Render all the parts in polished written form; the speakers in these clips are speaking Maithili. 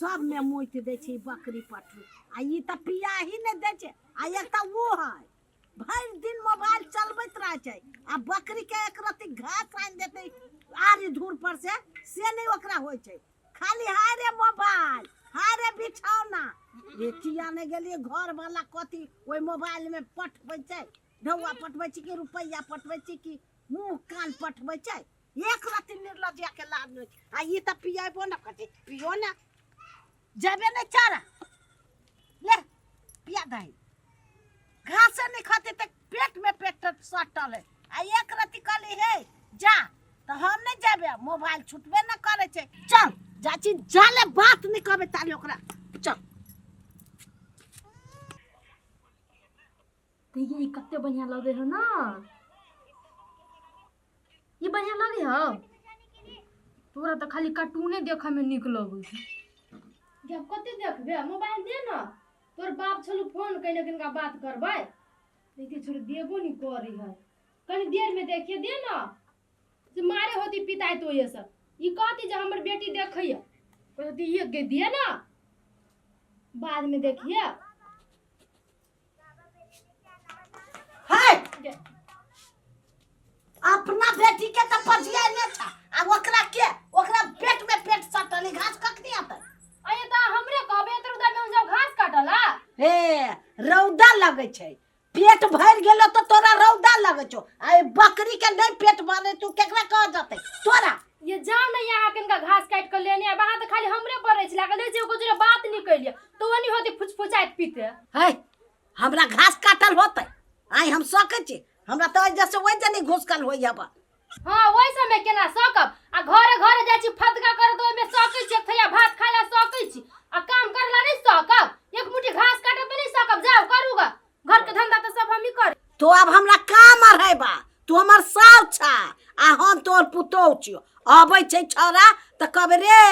सबमे मोति दै छै ई बकरी पटरू आ ई तऽ पियाही नहि दै छै आ एकटा ओ है भरि दिन मोबाइल चलबैत रहै छै आ बकरीके एक रत्ती घास आनि देतै आरी धूर पर से नहि ओकरा होइ छै खाली हाय रे मोबाइल हाय रे बिछौना ये किया नहि गेलियै घरवाला कथी ओहि मोबाइलमे पठबै छै ढौआ पठबै छै कि रुपैआ पठबै छै कि मुँह कान पठबै छै एक रत्ती निर्लज्जिया के लाज नहि आ ई तऽ पियबो ने कथी पियो ने जेबे नहि चारा ले पिया दही घासे नहि खाते तऽ पेट में पेट सटल है आ एक रत्ती कहली हे जा तऽ हम नहि जेबे मोबाइल छुटबे नहि करै छै चल चाची जाले बात नहि कहबै ताले ओकरा चल। देखिए ई कते बढ़िया लगे है ना, ई बढ़िया लगे है तोरा तऽ खाली कार्टूने देखऽ में नीक लगै छै। जब कते देखबे मोबाइल दे ना, तोर बाप छलू फोन कयने किनका बात करबै, देखिए छोड़ देबो नहीं करी है, कनी देर में देखिए दे ना से मारे होती पिताई तो ये सब ई कहती जे हमर बेटी देखैया कहती ये के दिए ना बाद में देखिए। है अपना बेटी के तो पजिया ने था आ ओकरा के ओकरा पेट में पेट सटल घास कखनी आता। अये त हमरे कहबे त रौदा में जाओ घास काटला। हे रौदा लगै छै, पेट भरि गेलो तो तोरा रौदा लगै छौ आ बकरी के नहीं पेट भरे तू केकरा कह जतै तोरा। ये जाओ ना यहाँ किनका घास काट के लेने आब, अहाँ त खाली हमरे पर रहै छै लागल जे एगो जोरे बात नहीं कैलिए तो ओनी होती फुचफुचाइत पीते। है हमरा घास काटल होतै आइ हम सकै छी, हमरा तऽ जैसे ओहि जनी घुसकल होइए बा। हाँ ओहि समय केना सकब आ घरे घरे जाइ छी फदका करत ओहिमे सकै छी, एक थैया भात खाय ला सकै छी आ काम करला नहीं सकब, एक मुट्ठी घास काटब तऽ नहीं सकब, जाओ करू गा घर के धंधा तऽ सब हमही कर। तो अब हमरा काम है बा, तू हमर साव छा आ हम तोर पुतोह छियो। अबै छै छौड़ा तऽ कहबै रे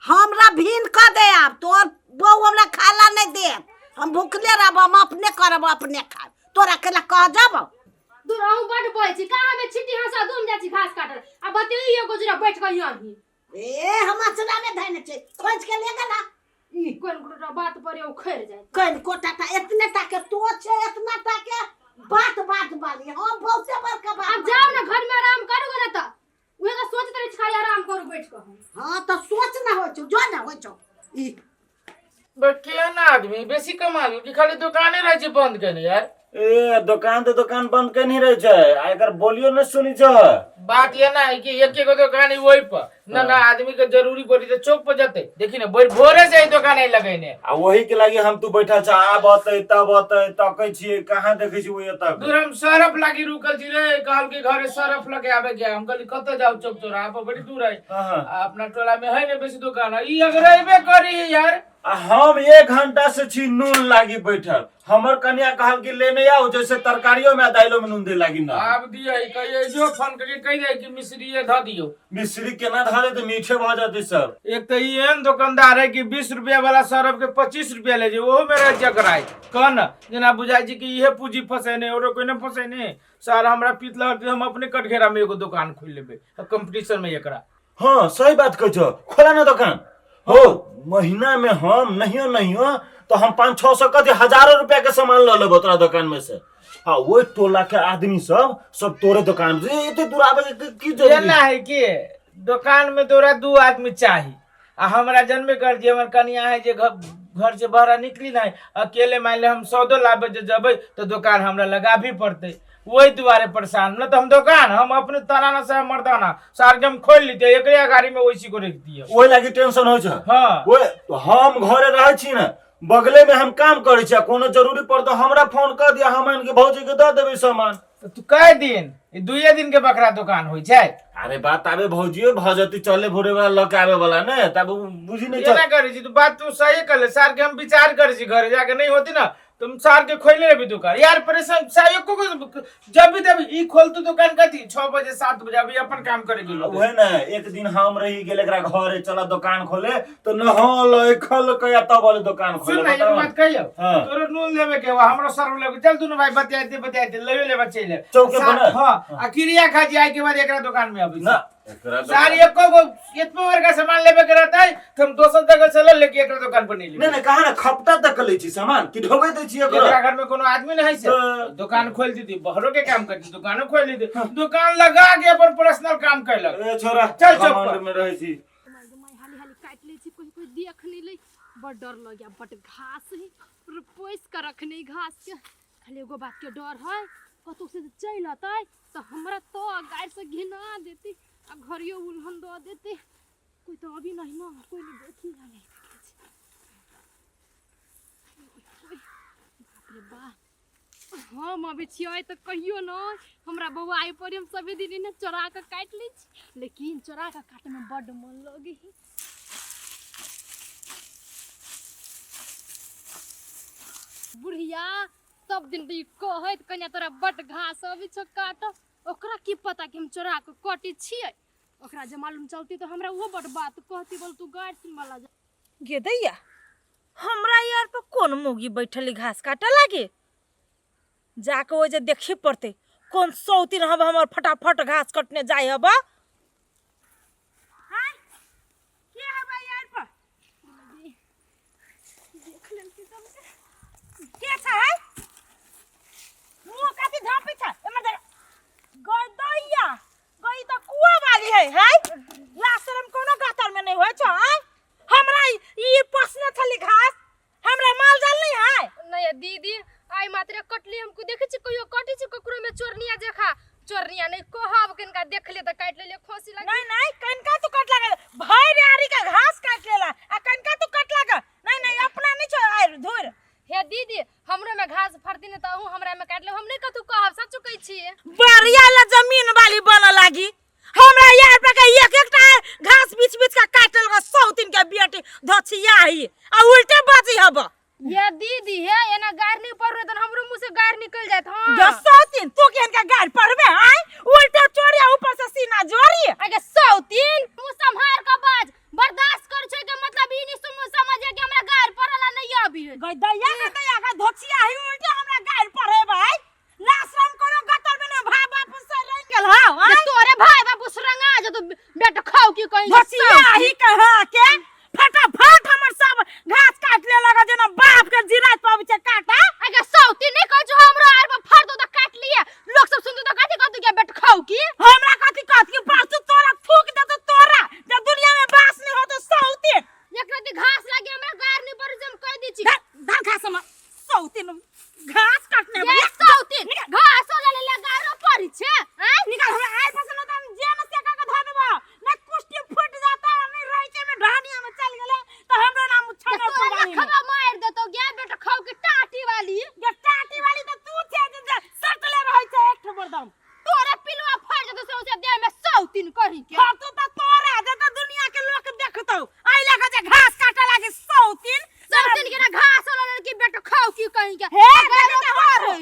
हमरा भीन कऽ दे, आब तोर बहू हमरा खाला नहीं देत, हम भूखले रहब, हम अपने करब अपने खाब, तोरा केला कह जब। दूर अहूँ बड बोलै छी, कहाँ में छिट्टी हंसा दूम जाइ छी घास काटल आ बतियै एगो जोड़ा बैठ कऽ यहीं। ए हम अचरा में धैने छै खोज के ले गेला ई कोन गोटा बात पर उखड़ जाय कोन कोटा टा इतने टा के तो छै इतना टा के बात बात बाली हम बहुते बड़का बात। अब जाओ ना घर में आराम करू ना त उहे का सोचत रहे खाली आराम करू बैठ के। हां त सोच ना होय छौ जो ना होय छौ ई केहन आदमी बेसी कमा कि खाली दुकाने रहे छै बंद केने यार। ए दुकान तो दुकान बंद के नहीं रहे छै आ एकर बोलियो न सुनी छै। बात ये ना है कि एक एगो दुकान है वही पर ना ना आदमी के जरूरी पड़ी तो चौक पर जते देखी ना बड़ी भोरे से दुकान है लगैने आ वही के लागी हम तू बैठल छ आब अतै तब अतै तकै छियै कहाँ देखै छी ओय तक। दूर हम सरफ लागी रुकल छी रे, कहल के घरे सरफ लगे आबे गया, हम कहली कत जाऊ चौक चौराहा पर बड़ी दूर है। हाँ। आ अपना टोला में है ने बेसी दुकान है ई अगर अइबे करी यार। आ हम 1 घंटा से छी नून लागी बैठल, हमर कन्या कहल कि लेने आओ जैसे तरकारियों में दाइलो में नून दे लागी ना। आब दियै कहियै जो फोन करके कहि दे कि मिश्री ध दियो। मिश्री केना ध देते मीठे भ जते सब। एक तो ई एहन दुकानदार है कि 20 रुपया वाला सरफ के 25 रुपया ले जे ओहो में रह जकराय कह न जेना बुझाय छै कि इहे पूंजी फसेने औरो कोई न फसेने सारा हमरा पीत लगत हम अपने कटघेरा में एगो दुकान खोल लेबे कंपटीशन में एकरा। हाँ सही बात कहै छौ, खोला ना दुकान हो महीना में हम नहियो नहियो तो हम 500-600 कथी हजारों रुपया के सामान ल लेबो तोरा दुकान में से। हाँ ओहि टोला के आदमी सब तोरे दुकान से एते दूर आबे के की जरूरी? एना है कि दुकान में तोरा 2 आदमी चाही आ हमरा जन्मे कर जे हमर कनिया है जे घर से बाहर निकली नहीं अकेले मान ले हम सौदो लाबे जे जबै तो दुकान हमरा लगाबी पड़तै, वही दुआरे परेशान न तो हम दुकान हम अपने तराना से मर्दाना सार के हम खोल लीते एकरे अगाड़ी में वैसी को रख दिए। ओहि लागी टेंशन होइ छै। हाँ। ओए तो हम घरे रहै छी ना बगले में हम काम करै छी, कोनो जरूरी पड़तौ हमरा फोन कर दिया, हम आनि के भौजी के दऽ देबै सामान। तो तू कए दिन ई 2 दिन के बकरा दुकान होइ छै। अरे बात आबे भौजियो भऽ जतै चले भोरे वाला लऽ के आबे वाला ने तब उ बुझी नहीं एना करै छी तू बात तू सही कहले सार के हम विचार करै छी घरे जाके नहीं होती ना तुम सार के खोले लेबी दुकान यार परेशान एको को जब भी तब ई खोल तू दुकान कथी 6 बजे 7 बजे अभी अपन काम करे गेलो। वही ना एक दिन हम रही गेल एकरा घरे चला दुकान खोले तो नहल खल के तब वाले दुकान खोले। सुन ना, बताओ। एक बात कहियो। हाँ। तोरो नून लेबे के बा, हमरो सर्व लेबे चल दुनू भाई बतियाते बतियाते लेबे लेबे चल ले। चौके पर ना? हाँ, आ क्रिया खा जाए के बाद एकरा दुकान में अबै। ना। एकरा सारी एको गो एतबो बड़का सामान लेबे के रहतै त हम दोसर जगह से ल लेके एकरा दुकान पर नहीं नहीं लेबै। नहीं, कहा ना खपटा तक लै छी सामान कि ढोबै दै छी एकरा? एकरा घर में कोनो आदमी नहीं है तऽ- दुकान खोल दीदी बहरो के काम करती, दुकानो खोल दीदी, दुकान लगा के अपन पर्सनल काम कैलक। ए छोरा, चल चौक घमंड पर। में रहै छी। My हाली हाली काटि लै छी, कोई कोई देख नहीं लै, बड़ डर लग गया। बड घास है, पूरा पोसि कऽ रखने घास के। खाली एगो बात के डर है, कतौ से जे चलि अतै तऽ हमरा तो गाय से घिना देतै आ घरियो उलहन दऽ देतै। कोई तो अभी नहीं ना, कोई नहीं देखी ना, नहीं देखै छै। बाप रे बाप, हम अबै छियै तऽ कहियो नहि हमरा बौआ आइ पर हम सभे दिन एने चोरा कऽ काटि लै छी, लेकिन चोरा कऽ काटैमे बड्ड मन लगै है। बुढ़िया सब दिन तऽ ई कहैत कनिया तोरा बड्ड घास अबै छौ काटऽ, ओकरा की पता कि हम चोरा कऽ कटै छियै। ओकरा जे मालूम चलती तऽ हमरा ओहो बड्ड बात कहती, बोल तू गारि सुनबऽ लाग। गे दैया, हमरा यार पर कोन मौगी बैठली घास काटे लागे? जाके ओ जे देखी पड़ते कोन सौतीन हब हमर फटाफट घास कटने जाय हब। हाय, के हब यार पर? देख लेलकै सबके। के छै है? मुँह कथी झाँपै छै? एमहर देख। गई दैया, गई तऽ कुआ वाली है, है? लाज शरम कोनो गातर में नहीं होइ छौ, आँय? हमरा ई पोसने छली घास, हमरा माल जाल नहीं है? नहीं दीदी, आई मात्रे कटली, हमको देखे छी कहियो कटी छी ककरो में चोरनिया देखा, चोरनिया नहीं कहब, किनका देख ले त काट लेले खोसी लगी। नहीं नहीं, कनका तू कट लागल भर आरी का घास काट लेला आ कनका तू कट लागल। नहीं नहीं, अपना नहीं छो आर धुर। हे दीदी, हमरो में घास फरती ने त अहू हमरा में काट ले, हम नहीं कथू कहब, सच कहै छी। बढ़िया ला जमीन वाली बन लागी, हमरा यार पर के एक एक टा घास बीच बीच का काट लेलक सौतीन के बेटी धोछिया ही आ उल्टे बाजी हब। ये दीदी, हे एना गार नहीं पड़ रहे त हमरो मुंह से गार निकल जात। हां दस सौतीन, तू केहन का गार पड़बे? आय उल्टे चोरिया ऊपर से सीना जोरी। आगे सौतीन, मुंह संभार के बाज, बर्दाश्त कर छै के मतलब ई नहीं सुन समझ के हमरा गार पड़ला नहीं आबी है। गई दैया के दैया का धोछिया ही उल्टे हमरा गार पड़े भाई। लाश्रम कोनो गतर में ना भाई बाप से रंग गेल। हां, जे तोरे भाई बाप से रंगा जे तू बेटा खाओ की कहीं धोछिया ही कहा के फटाफट हमर सब घास काट ले लगा जेना बाप के जिरात पाबी छै काटा। आगे सौती नहीं कहै छौ हमरो आर पर फर दो त काट लिए, लोग सब सुनतो त कथि कहतो के बेटा खाओ की? हमरा कथि कहत कि परसू तोरा थूक देतो तोरा जे दुनिया में बास नहीं होतो सौती। एक रति घास लागे हमरा गार नहीं पड़े जे हम कह दै छी। धर धर घास हमर सौती घास काटने ये वाली। सौती घास ले ले ले गारो पड़ी छे। आय निकाल हमरा आय पसंद होता हम जे न सेका के धो देबो न कुष्टी फूट जाता नहीं रहिचे में ढानिया में चल गेले त हमरो नाम छना तोरा पुरवानी। लखवा मार देतो गे बेटा खाओ की टाटी वाली। गे टाटी वाली त तू छे जे सटले रहै छे एक ठो बरदम। तोरा पिलुआ फाड़ देतो से उसे देह में सौतीन कही के। हां तू त तोरा जे त दुनिया के लोग देखतौ आई लगा जे घास काटे लागी सौतीन। सौतीन के ना घास वाला लड़की बेटा खाओ की कहीं के। हे, गारो देखै त पड़े हो। है।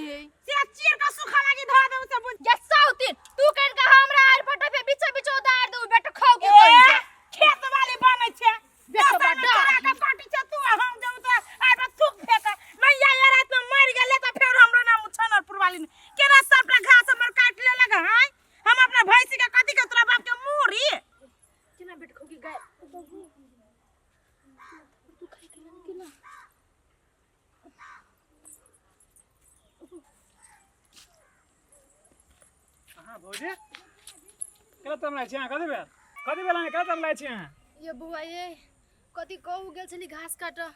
से चीर के सुखा लागी धो देबो से बुझ। गे सौतीन, तू कहिन के हमरा आर फटा पे बीचे बीचे उतार दू बेटा खाओ की ए, कहीं के। खेत वाली बनै छे। बेटा दोसर में बड़ा। चोरा के काटी छे तू आ हम जब त आइ पर थूक फेक। नहीं या रात में मर गेले त फेर हमरो नाम छनरपुर वाली ने। केना सबटा घास हमर काट लेलक हाय? हम अपना भैंसी के कथी के तोरा बाप के मूरी? केना बेटा खाओ की गाय? तू खाई के ना केना? हाँ भौजी, केना तमलाइ छी अहाँ? कथी भेल? कथी भेल अहाँ? केना तमलाइ छी अहाँ? ये बौआ ये कथी कहू, गेल छली घास काटऽ,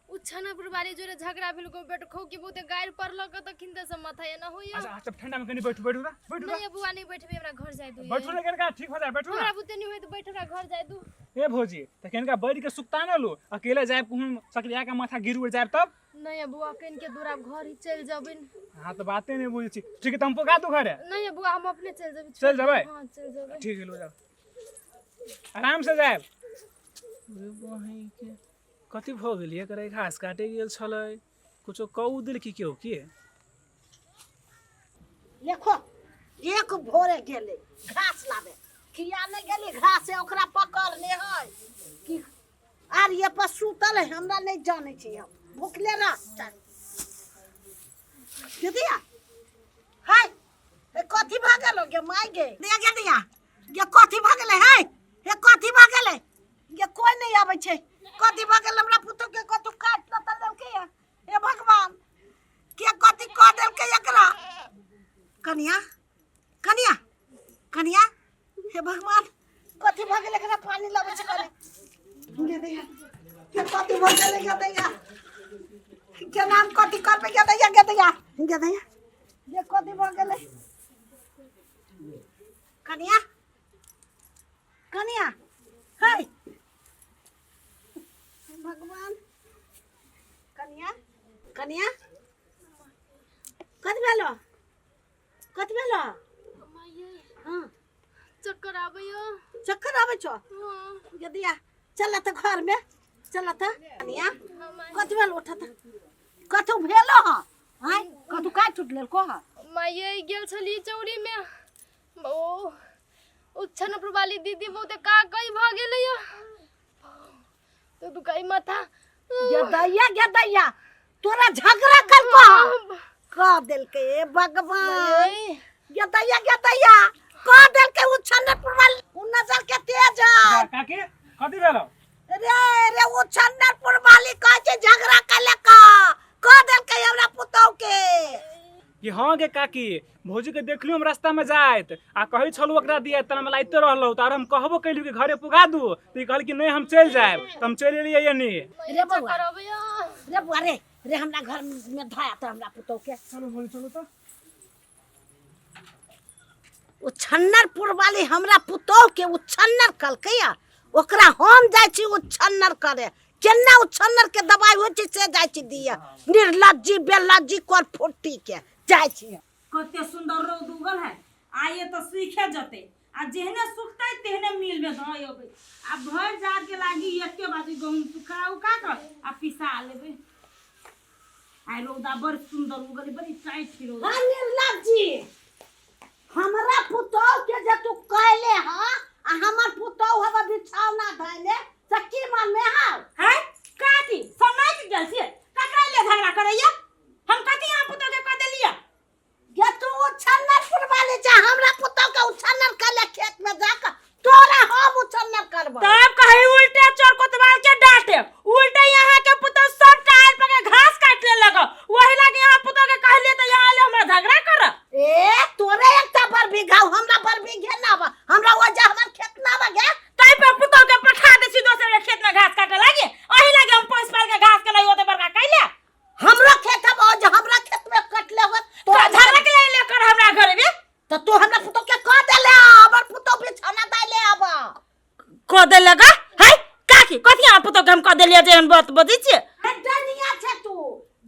उ छनपुर वाली जोरे झगड़ा भेल गो बेट खौ की बहुते गारि पड़लक तखिन से माथा एना होइया। अच्छा अच्छा, ठंडा में कनी बैठू, बैठू ना, बैठू ना। नहीं ये बुआ नहीं बैठबे, हमरा घर जाय दू। बैठू ना कनिका, ठीक हो जाए, बैठू ना। हमरा बुते नहीं होय त बैठ, हमरा घर जाय दू। ए भौजी, त कनिका बैठ के सुक्ता न लू, अकेले जायब कहूँ सकरिया के माथा गिर उड़ जायब तब? नहीं ये बुआ, कन के दूर घर ही चल जबिन। हाँ तो बातें नहीं बुझै छी। ठीक है, त हम पका दू घरे? नहीं ये बुआ, हम अपने चल जबे। चल जबै? हां चल जबै। ठीक है, लो जाओ, आराम से जायब। अरे बहिन के कथी भऽ गेल? एकरे घास काटे गेल छलै, कुछो कहू देलकी केओ की? देखो एक भोरे गेले घास लाबे, किया नहीं गेली घास से ओकरा पकड़ने है कि आर ये पर सुतल है, हमरा नहीं जाने छी, हम भूखले रह चल। दीदिया हाय, ए कथी भऽ गेलो गे माय गे? दिया गे दिया, ये कथी भऽ गेलै है? हे कथी भऽ गेलै? ये कोई नहीं आबै छै। कथी भऽ गेलै हमरा पुतोह के? कतौ काटि न तऽ देलकै या? हे भगवान, के कथी कऽ देलकै एकरा? कनिया, कनिया, कनिया, हे भगवान, कथी भऽ गेलै एकरा? पानी लाबै छै कनि। गे दैया, के कथी भऽ गेलै? गे दैया, के नाम कथी करबै? गे दैया, गे दैया, गे दैया, गे कथी भऽ गेलै? कनिया, कनिया, है हे भगवान, कनिया, कनिया, कथी भेलो? कथी भेलो? हाँ। चक्कर आबैया। चक्कर आबै छौ? हाँ। यदि आ चल तऽ घर में चल तऽ। कनिया, कथी भेल? उठ तऽ। कथू भेलो? हँ आँय, कथू काटि टूट लेलको? हँ माये, गेल छली चौरी में, ओ उच्छनपुर वाली दीदी बहुते का कई भऽ गेलै या तो दुखाई माथा। गेदैया, गेदैया, तोरा झगड़ा करको कह देलकै? ए भगवान! माये। गेदैया, गेदैया, कह देलकै उ छन्नरपुर वाली, उ नजर के तेज है। काकी, कथी भेलो? रे रे, उ छन्नरपुर वाली कहै छै झगड़ा कले का कह देलकै हमरा पुतहु के। कि हाँ गे काकी, भौजी के देखलियो हम रास्ता में जाइत आ कहै छलू ओकरा दिया तऽ हम लाइते रहलहुँ तऽ आर हम कहबो कैलियो कि घरे पुगा दू तऽ ई कहल कि नहीं हम चलि जायब, तऽ हम चलि एलियै एनी। रे बौआ। चक्कर आबैया। रे बौआ, रे रे, हमरा घर में धोया तऽ हमरा पुतहु के। चलू भौजी, चलू तऽ। ओ छन्नरपुर वाली हमरा पुतोह के उछन्नर कलकै या, ओकरा हम जाइ छी उछन्नर करे। केना उछन्नर के दवाई होइ छै से जाइ छी दिया। निर्लज्जी बेलज्जी कर फुट्टी के जाइ छी। कते सुंदर रौद उगल है, आइए तो सूखे जते आ जेहने सुखते तेहने मिल में धोय अबै आ भरि जात के लागी एके बाजी गहूम सुखा उखा कर आ पिसा लेबै। आइ रौदा बड़ सुंदर उगल, बड़ी टाइट छै रौदा। हाँ निर्लज्जी, हमरा पुतोह के जे तू कहले हा आ हमर पुतोह हवा बिछौना धैले से की मानमे हाउ? है काकी, समझ गेल छियै ककरा ले झगड़ा करैया? हम कथी यहाँ पुतोह के कह देलियै? जे तू उछन्नरपुर वाली छै, हमरा पुतोह के उछन्नर कहले खेत में जाकर, तोरा हम उछन्नर करबो। तब कहे उल्टे चोर कोतवाल के डांटे, उल्टे यहाँ के पुतोह सब टायर पर के घास काट ले लगा, वही लागे यहाँ पुतोह के कहलिए तो यहाँ आले हमरा झगड़ा कर। ए तोरे एकटा बड़ बीघा, हमरा बड़ बीघे ना बा, हमरा वजह हमर खेत ना बा गे। तै पर पुतोह के पठा दे छी दोसर के खेत में घास काटे लागे, अही लागे हम पैस पाल के घास के लाई ओते बड़का कैले। हमरो खेत है, जे हमरा खेत में कटले हो तो झगड़ा के ले कर हमरा घर में। तो तू हमरा पुतोह के कह देले, हमर पुतोह बिछौना दैले अब कह दे लगा है काकी? कथी यहाँ पुतोह के हम कह देलियै जे एहन बात बजै छियै? डनिया छै तू,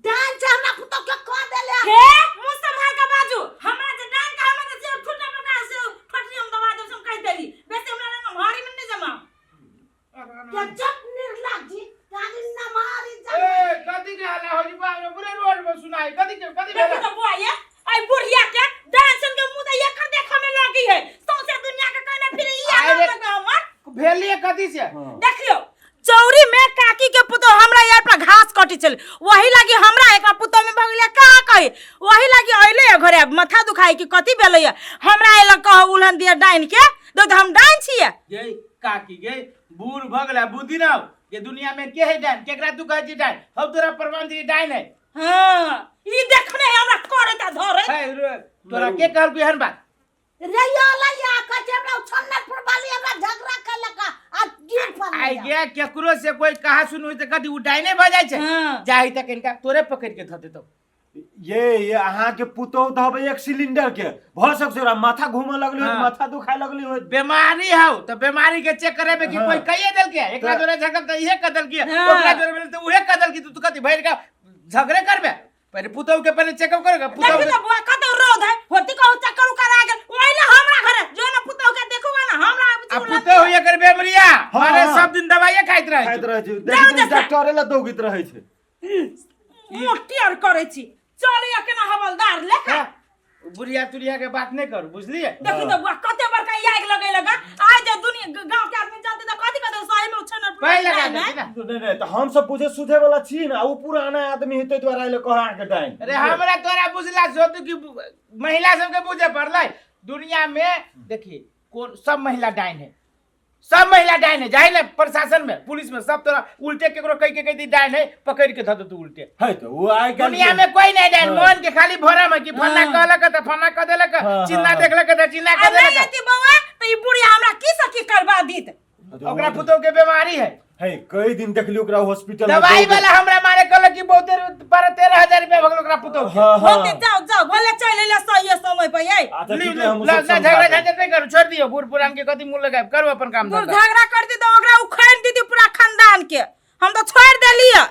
डान छै, हमरा पुतोह के कह देले। हे, मुंह संभाल के बाजू। हमरा जे डान के हमरा जे ठुटा टुटा से फटरी हम दबा देब से हम कहि देली। बेसी हमरा लग भारी में नहीं जमा। के चुप निर्लज्जी, तारी न मारी जा। ए कथी के हल्ला हो जी? बाप रे, पूरे रोड पर सुनाई। कथी के कथी देखू भेला? तऽ बुआ ये आई बुढ़िया के डांसन के मुंह तऽ एकर देखऽ में लगी है, सौंसे दुनिया के कहने फिर ई आइ रे। आदत हमर। भेलिए कथी से? देखियो, चौरी में काकी के पुतोह हमरा यार पर घास कटी छल, वही लागी हमरा एकरा पुतोह में भऽ गेलै कहाँ कही, वही लागी अइले घरे माथा दुखाई कि कथी भेलै हमरा एल कह उलहन दिया डाइन के दो तऽ हम डाइन छियै। गे काकी गे, बूढ़ भऽ गेलै, बुद्धि ना हो ये दुनिया में के है डाइन? केकरा तू कहै छी डाइन? हम तोरा प्रमाण दी डाइन है। हाँ, ई देखने है हमरा करैत आ धरैत। है रे, तोरा के कहलको एहन बात? रे या लैया कहै छै हमरा उछन्नरपुर वाली हमरा झगड़ा केलक आ गिर पड़लै। आइ गे, केकरो से कोई कहा सुन होई त कथी उ डाइने भऽ जाइ छै? हाँ। जाहि तक इनका तोरे पकड़ के धऽ देतौ। ये अहाँके पुतोहु तऽ हबै एक सिलेंडर के भऽ सकै छै ओकरा माथा घूमऽ लगलै होत, हाँ। माथा दुखाए लगलै होत। बीमारी हौ तऽ बीमारी के चेक करेबे कि हाँ। कोई कहिए देलके एकरा तऽ- जोरे झगड़ तऽ इहे कह देलके, हाँ। ओकरा जोरे भेल तऽ उहे कह देलकी। तू कथी भरि के झगड़े करबे? पहले पुतोहु के पहले चेकअप करेगा पुतोहु देखी के। तऽ बुआ, कतौ रौद है होती कहू चक्कर उकर आ गेल, ओहि ले हमरा घरे जो ना पुतोह के देखूगा ना हमरा आबै छै आ उलहन। पुतोहु एकर बेमरिया हाँ, मारे हाँ। सब दिन दवाइये खाइत रहै खाइत छै। रहै छै। जाउ देखैत जैसे। डॉक्टरे लग दौगैत रहै छै। मोटी और करै छी चलैया केना हवलदार लेखा। हाँ, बुढ़िया तुढ़िया के बात नहीं करू, बुझलिए? देखी तऽ बुआ, कते बड़का आगि लगै लगा आइ जे दुनिया गांव के आदमी जानते तऽ कथी कहते सही में उछन पाइ लगा देती ना। नहीं नहीं, तऽ हम सब बुझे सुझे वाला छी ना, उ पुराना आदमी हेतै दुआरे आइले कह अहाँके डाइन। अरे हमरा तोरा बुझला से तू कि महिला सबके बुझे पड़लै दुनिया में? देखी, कोन सब महिला डाइन है, सब महिला डाइन है। जाहि ने प्रशासन में पुलिस में सब तोरा उल्टे केकरो कह के कह दी डाइन है, पकड़ के धऽ देतौ उल्टे। है तो वो आइ काल्हि दुनिया में कोई नहीं डाइन। हाँ। मोहन के खाली भरम है कि फन्ना कहलक त फन्ना कह देलक, हाँ, चिन्ना हाँ। देखलक त चिन्ना आ कह नहीं देलक। एती बौआ तऽ ई बुढ़िया हमरा की से की करबा दीत। ओकरा पुतोह के बीमारी है। है कई दिन देखलियो ओकरा हॉस्पिटल में दवाई दौड़- वाला हमरा मारे कहलक कि बहुते 12-13 हजार रुपया भगल ओकरा पुतोह के। हाँ, हाँ। होते जाओ जाओ भले चलि अयला सही समय पर यै। अच्छा, लिउ, ठीक है, लिउ, हम ना सब ना समझा झगड़ा देब। झंझट नहीं करू, छोड़ दियौ, बूढ़ पुरान के कथी मुंह लगायब, करू अपन काम दूर धंधा। झगड़ा कर दी तऽ ओकरा उखाड़ि दीदी पूरा खानदान के, हम तऽ छोड़ि देलियै।